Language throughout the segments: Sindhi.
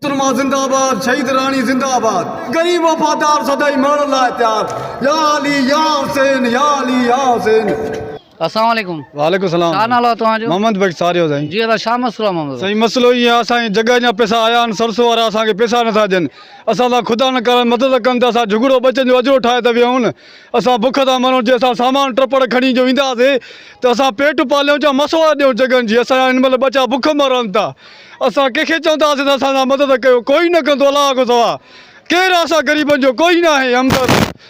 محترمه زنده آباد شهيد راڻي زنده آباد غريب وفادار سدائين مرڻ لاء تيار يا علي يا حسين يا علي يا حسين. السلام عليڪم. وعليڪم السلام. ڇا نالو آهي توهان جو؟ محمد بخش ساريو سائين. جي ادا ڇا مسئلو آهي محمد بخش؟ سائين مسئلو ائين آهي اسان جي جڳهه جا پئسا آيا آهن سرسو وارا اسان کي پئسا نٿا ڏين اسان سان خدا نه ڪرڻ مدد ڪن ته اسان جهڳڙو ٻچن جو اجرو ٺاهي ته ويهون اسان بک ٿا مرون جي اسان سامان ٽپڙ کڻي جو اينداسي ته اسان پيٽ پاليون چا مسواڙ ڏيون جڳهن جي اسان جا هن مهل ٻچا بک مرن ٿا اسان ڪنهن کي چونداسي ته اسان سان مدد ڪيو ڪوئي نه ڪندو الله کان سوا ڪير آ اسان غريبن جو ڪوئي ناهي همدرد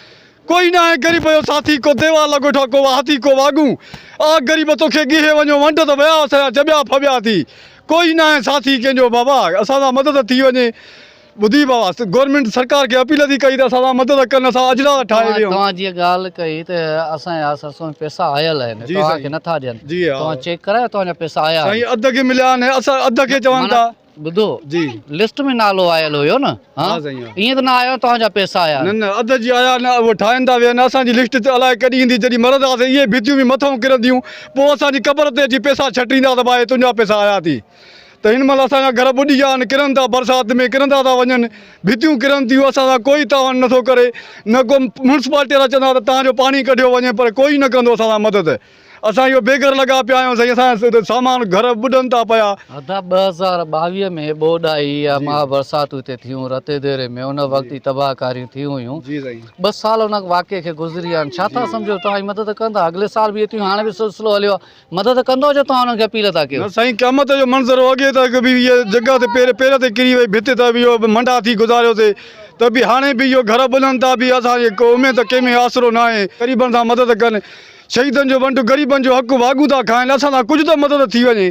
ڪوئي ناهي غريب جو ساٿي ڪو ديوار لڳو ويٺو آ ڪو هاٿي ڪو واڳون آ غريب توکي ڳيهي وڃو ونڊ ته ويا اسان جا چٻيا ڦٻيا ٿي ڪوئي ناهي ساٿي ڪنهن جو بابا اسان سان مدد ٿي وڃي ٻڌي بابا گورنمينٽ سرڪار کي اپيل ٿي ڪئي ته اسان سان مدد ڪن اسان اجرا ٺاهي ويون. توهان جيئن ڳالهه ڪئي ته اسان جا سرسون ۾ پئسا آيل آهن توهان کي نٿا ڏين توهان چيڪ ڪرايو توهان جا پئسا آيا آهن. سائين اڌ کي مليا آهن اسان اڌ کي چون ٿا. ٻڌو جي لسٽ ۾ نالو آيل هيو نه ها سائين ها ائين ته نه آيو توهان جا پئسا آيا نه نه اڌ جي آيا نه اهي ٺاهين ٿا ويهن اسان جي لسٽ ته الائي ڪڏهن ايندي جڏهن مرنداسين اهي ڀتيون به مٿئون ڪرنديون پوء اسان جي قبر تي اچي پئسا ڇٽيندا ته ڀائي تنهنجا پئسا آيا ٿي. ته هن مهل اسان جا گهر ٻڏي ويا آهن، ڪرن ٿا برسات ۾ ڪرندا ٿا وڃن، ڀتيون ڪرن ٿيون، اسان سان ڪوئي تعاون نٿو ڪري، نه ڪو ميونسپالٽي وارا چوندا ته توهان جو پاڻي ڪڍيو وڃي پر ڪوئي نه ڪندو اسان سان مدد، اسان اهو بي گهر لڳا پيا آهيون سائين اسان جا سامان گهر ٻڏن ٿا پيا. ادا 2022 ۾ ٻوڏ آئي يا مها برساتون هتي ٿيون رتيديري ۾ ان وقت ئي تباهه ڪاريون ٿيون هيون ٻه سال ان واقعي کي گذري ويا آهن ڇا ٿا سمجهو توهان جي مدد ڪندا اڳلي سال به ايتريون هاڻي به سلسلو هليو آهي مدد ڪندو جو توهان انهن کي اپيل ٿا ڪيو. نه سائين قيامت جو منظر هو اڳي ته به هيء جڳهه تي پير پير تي ڪري وئي ڀت ته به اهو منڊا ٿي گذاريوسي ته به هاڻي به اهو گهر ٻڏن ٿا به اسان کي ڪو اميد ڪنهن ۾ آسرو ناهي غريبن سان مدد ڪن شهيدن جو ونڊ غريبن جو حق واڳون ٿا کائن اسان سان ڪجهه ته مدد ٿي وڃي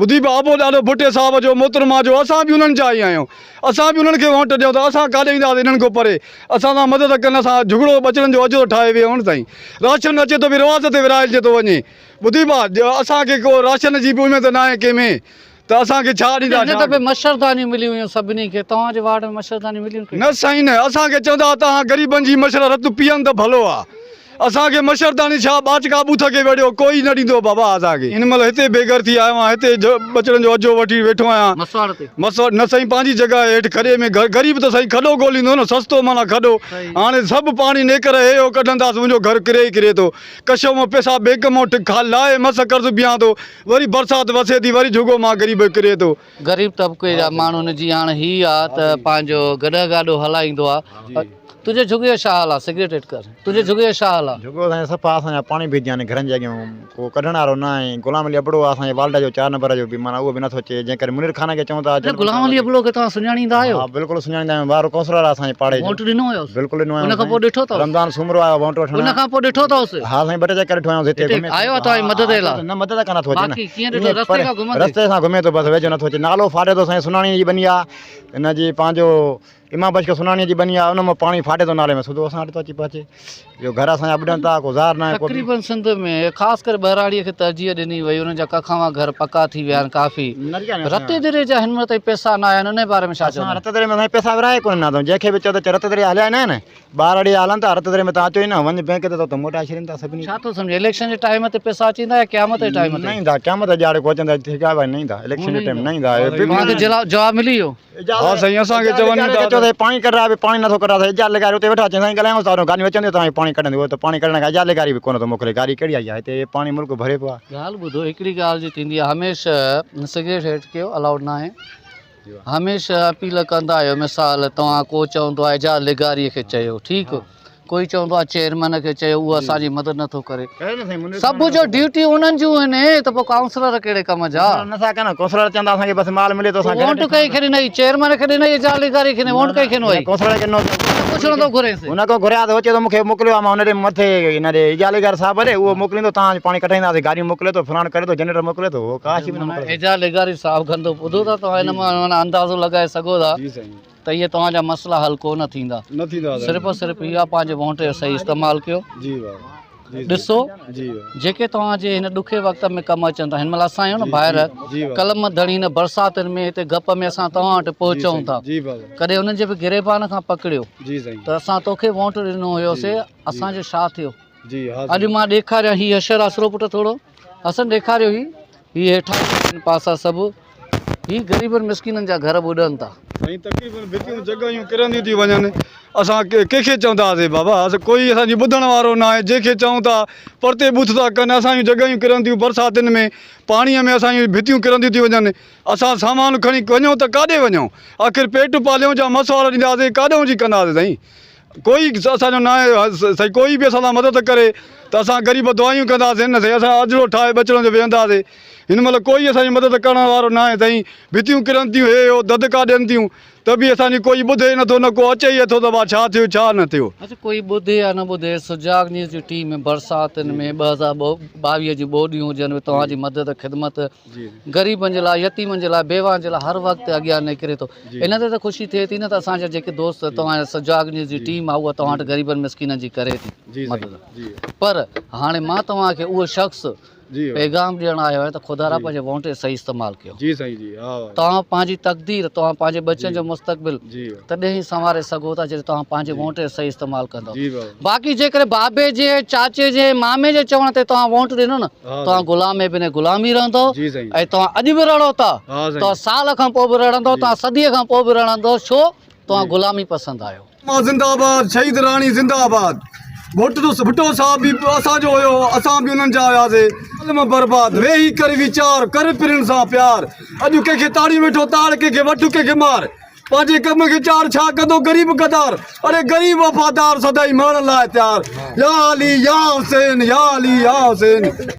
ٻڌي به آبو ڏاڏو ڀٽي صاحب جو محترمه جو اسان به انهن جا ئي آهيون اسان به انهن کي ووٽ ڏيون ٿا اسان ڪاڏي وينداسين انهن کان پري اسان سان مدد ڪن اسان جهڳڙو ٻچڙن جو اجهو ٺاهي ويهون سائين راشن اچي ٿو به رواز تي ورهائجي ٿو وڃي ٻڌي ڀاء اسان کي ڪو راشن جي به اميد ناهي ڪنهن ۾ ته اسان کي ڇا ڏيندا هن دفعي مڇردانيون مليون هيون سڀني کي توهان جي وارڊ ۾ مڇردانيون مليون نه سائين نه اسان کي چوندا ها توهان غريبن جي مڇر رت پيئن ته ڀلو آ اسان کي مڇرداني ڇا ٻاچڪا ٻوٿ کي ويڙهيو ڪوئي نه ڏيندو بابا اسان کي هن مهل هتي بي گهر ٿي آيو آهيان هتي ٻچڙن جو اجهو وٺي ويٺو آهيان مسواڙ تي مسواڙ نه سائين پنهنجي جڳهه آهي هيٺ کڏي ۾ گهر غريب ته سائين کڏو ڳوليندو نه سستو معنيٰ کڏو هاڻي سڀ پاڻي نيڪر هي هو ڪڍنداس منهنجو گهر ڪري ئي ڪري ٿو ڪشو مان پئسا بينڪ مان لاهي مس قرض بيهان ٿو وري برسات وسي ٿي وري جهڳو مان غريب ڪري ٿو. غريب طبقي جا ماڻهن جي هاڻ هي آ ته پنهنجو گڏهه گاڏو هلائيندو آ تنهنجي جهڳي جو ڇا حال آ سگريٽ هيٺ ڪر تنهنجي جهڳي جو ڇا حال آ. جهڳو سائين صفا اسان جا پاڻي بيهجي ويا آهن گهرن جي اڳيون ڪو ڪڍڻ وارو نه آهي غلام علي ابڙو آ اسان جي والڊ جو چار نمبر جو به معنيٰ اهو به نٿو اچي جنهن ڪري منير خان کي چئون ٿا اچي غلام علي ابڙو کي توهان سڃاڻيندا آهيو؟ ها بلڪل سڃاڻيندا آهيون وارو ڪونسلر آ اسان جي پاڙي جو ووٽ ڏنو هيوس؟ بلڪل ڏنو ان کان پوء ڏٺو اٿس؟ رمضان سومرو آيو ووٽ وٺڻ. ان کان پوء ڏٺو اٿس؟ ها سائين ٻه ٽي چڪر ڏٺو آهيان هتي گهمي آيو آ توهان جي مدد لاء؟ نه مدد ڪانه ٿو اچي نه باقي ڪيئن ڏٺو رستي کان گهمندي؟ رستي سان گهمي ٿو بس ويجهو نٿو اچي نالو ڦاٽي ٿو سائين سناڻي جي ٻني آ هن جي پنهنجو امام بخش کي سناڻي جي ٻني آ ان مان پاڻي ڦاٽي ٿو نالي ۾ سڌو اسان وٽ ٿو اچي پهچي اهو گهر اسان جا ٻڏن ٿا ڪو ظاهر ناهي ڪو تقريبن سنڌ ۾ خاص ڪري ٻهراڙي کي ترجيح ڏني وئي انهن جا ڪکاوان گهر پڪا ٿي ويا آهن ڪافي رتي دري جا هن مهل تائين پئسا نه آيا آهن انهي باري ۾ ڇا چوندو رتي دري ۾ سائين پئسا ورهائي ڪونه ڏنا اٿئون جنهن کي به چئو ته رتي دري جا هليا نه آهن ٻارڙي جا هلن ٿا رتي دري ۾ تان اچو ئي نه وڃ بينڪ تي ته موٽائي ڇڏين ٿا سڀني ڇا ٿو سمجهين اليڪشن جي ٽائيم تي پئسا اچي ويندا يا قيامت جي ٽائيم تي نه ايندا قيامت جي ڏهاڙي ڪو اچندا ٺيڪ آهي ڀائي نه ايندا اليڪشن جي ٽائيم نه ايندا توهان کي جواب ملي ويو ها سائين اسان کي چون ٿا ته چئو پاڻي ڪڍراء به پاڻي نٿو ڪڍراء اجازت لغاري اتي ويٺا چئي سائين ڳالهايون ٿا گاڏيون اچن ٿيون توهان پاڻي ڪڍندي اهو ته پاڻي ڪڍڻ کان اجازت لغاري به ڪونه ٿو موڪلي گاڏي ڪهڙي آئي آهي هتي پاڻي ملڪ ڀري پيو آهي. ڳالهه ٻڌو هڪڙي ڳالهه جي ٿيندي آهي هميشه سگريٽ هيٺ ڪيو الائوڊ ناهي هميشه اپيل ڪندا آهيو مثال توهان ڪو چوندو آهي اجازت لغاري کي چيو ٺيڪ ڪوئي چوندو آهي چيئرمين کي چيو اهو اسان جي مدد نٿو ڪري سڀ جو ڊيوٽي انهن جون آهن ته پوء ڪائونسلر ڪهڙي ڪم جا نه ٿا ڪن ڪائونسلر چوندا اسان کي بس مال ملي ٿو اسان ووٽ ڪنهن کي ڏنئي چيئرمين کي ڏنئي يا لغاري کي ڏنئي ووٽ ڪنهن کي ڏنو ڪائونسلر کي ڏنو پڇڻو ٿو گهرينس ان کان گهريا ته هو چئي ٿو مون کي موڪليو آهي مان ان ڏي مٿي ان ڏي اجا لغاري صاحب ڏي اهو موڪليندو تان پاڻي ڪڍائينداسين گاڏيون موڪلي ٿو فلاڻ ڪري ٿو جنريٽر موڪلي ٿو اهو ڪا شي به نه موڪلي اجا لغاري صاحب کان ٻڌو ٿا توهان ان مان اندازو لڳائي سگهو ٿا جي سائين ته اهي توهان جا مسئلا حل ڪو نه ٿيندا. نه ٿيندا سائين. صرف اور صرف اهو آهي پنهنجي ووٽ جو صحيح استعمال ڪيو. جي بابا جي ڏسو جي بابا. جيڪي توهان جي هن ڏکي وقت ۾ ڪم اچن ٿا. هن مهل اسان آهيون نه ڀائر جي بابا. قلم ڌڻي هن برساتن ۾ هتي گپ ۾ اسان توهان وٽ پهچون ٿا. جي بابا. ڪڏهن انهن جي به گريبان کان پڪڙيو جي سائين. ته اسان توکي ووٽ ڏنو هيوسي اسان جو ڇا ٿيو. جي ها اڄ مان ڏيکاريان هي حشر آسرو پٽ ٿورو حسن ڏيکاريو هي هي هيٺان پاسا سڀ هي غريبن مسڪينن جا گهر ٻڏن ٿا. سائين تقريبن ڀتيون جڳهيون ڪرنديون ٿيون وڃن اسان ڪنهن کي چونداسين بابا اسان ڪوئي اسان جي ٻڌڻ وارو ناهي جنهن کي چئون ٿا پرتي ٻوٿ ٿا ڪن اسان جون جڳهيون ڪرنديون برساتين ۾ پاڻي ۾ اسان جون ڀتيون ڪرنديون ٿيون وڃن اسان سامان کڻي وڃون ته ڪاڏي وڃون آخر پيٽ پاليون جا مسواڙ ڏينداسين ڪاڏئون جي ڪنداسين سائين ڪوئي اسان جو ناهي سائين ڪوئي به اسان سان مدد ڪري ته اسان غريب دعايون ڪنداسين نه سائين اسان اجڙو ٺاهي ٻچڙن جو ويهنداسين هن مهل ڪوئي اسان جي مدد ڪرڻ وارو ناهي سائين ڀتيون ڪرن ٿيون هي هو ڌڌڪا ڏين ٿيون ته به اسان جي ڪوئي ٻڌي ئي نٿو نه ڪو اچي ئي اٿو ته ڀا ڇا ٿيو ڇا نه ٿيو. اچ ڪوئي ٻڌي يا نه ٻڌي سجاڳ نيوز جي ٽيم برساتن ۾ 2022 جون ٻوڏيون هجن توهان جي مدد خدمت غريبن جي لاء يتيمن جي لاء بيواهن جي لاء هر وقت اڳيان نڪري ٿو ان تي ته خوشي ٿئي ٿي نه ته اسان جا جيڪي دوست توهان جا سجاڳ نيوز جي ٽيم آهي اها توهان وٽ غريبن مسڪينن جي ڪري ٿي مدد پر هاڻي مان توهان کي اهو شخص پيغام ڏيڻ آيو آهيان ته خدارا پنهنجي وونٽ جو صحيح استعمال ڪيو توهان پنهنجي تقدير توهان پنهنجي ٻچن جو مستقبل تڏهن ئي سنواري سگهو ٿا جڏهن توهان پنهنجي وونٽ جو صحيح استعمال ڪندؤ باقي جيڪڏهن بابي جي چاچي جي مامي جي چوڻ تي توهان وونٽ ڏنو نه توهان غلام ابن غلام ئي رهندؤ ۽ توهان اڄ به رڙو ٿا توهان سال کان پوء به رڙندؤ توهان صديء کان پوء به رڙندؤ ڇو توهان غلامي پسند آهيو. مان زنده آباد شهيد راڻي زنده آباد ڀٽو ڀٽو صاحب به اسان جو هيو اسان به انهن جا هياسي عالم برباد ويهي ڪر ويچار ڪر پرين سان پيار اڄ ڪنهن کي تاڙي ويٺو تاڙ ڪنهن کي وٺ ڪنهن کي مار پنهنجي ڪم کي چار ڇا ڪندو غريب غدار اڙي غريب وفادار سدائين مرڻ لاء تيار يا علي يا حسين يا علي يا حسين.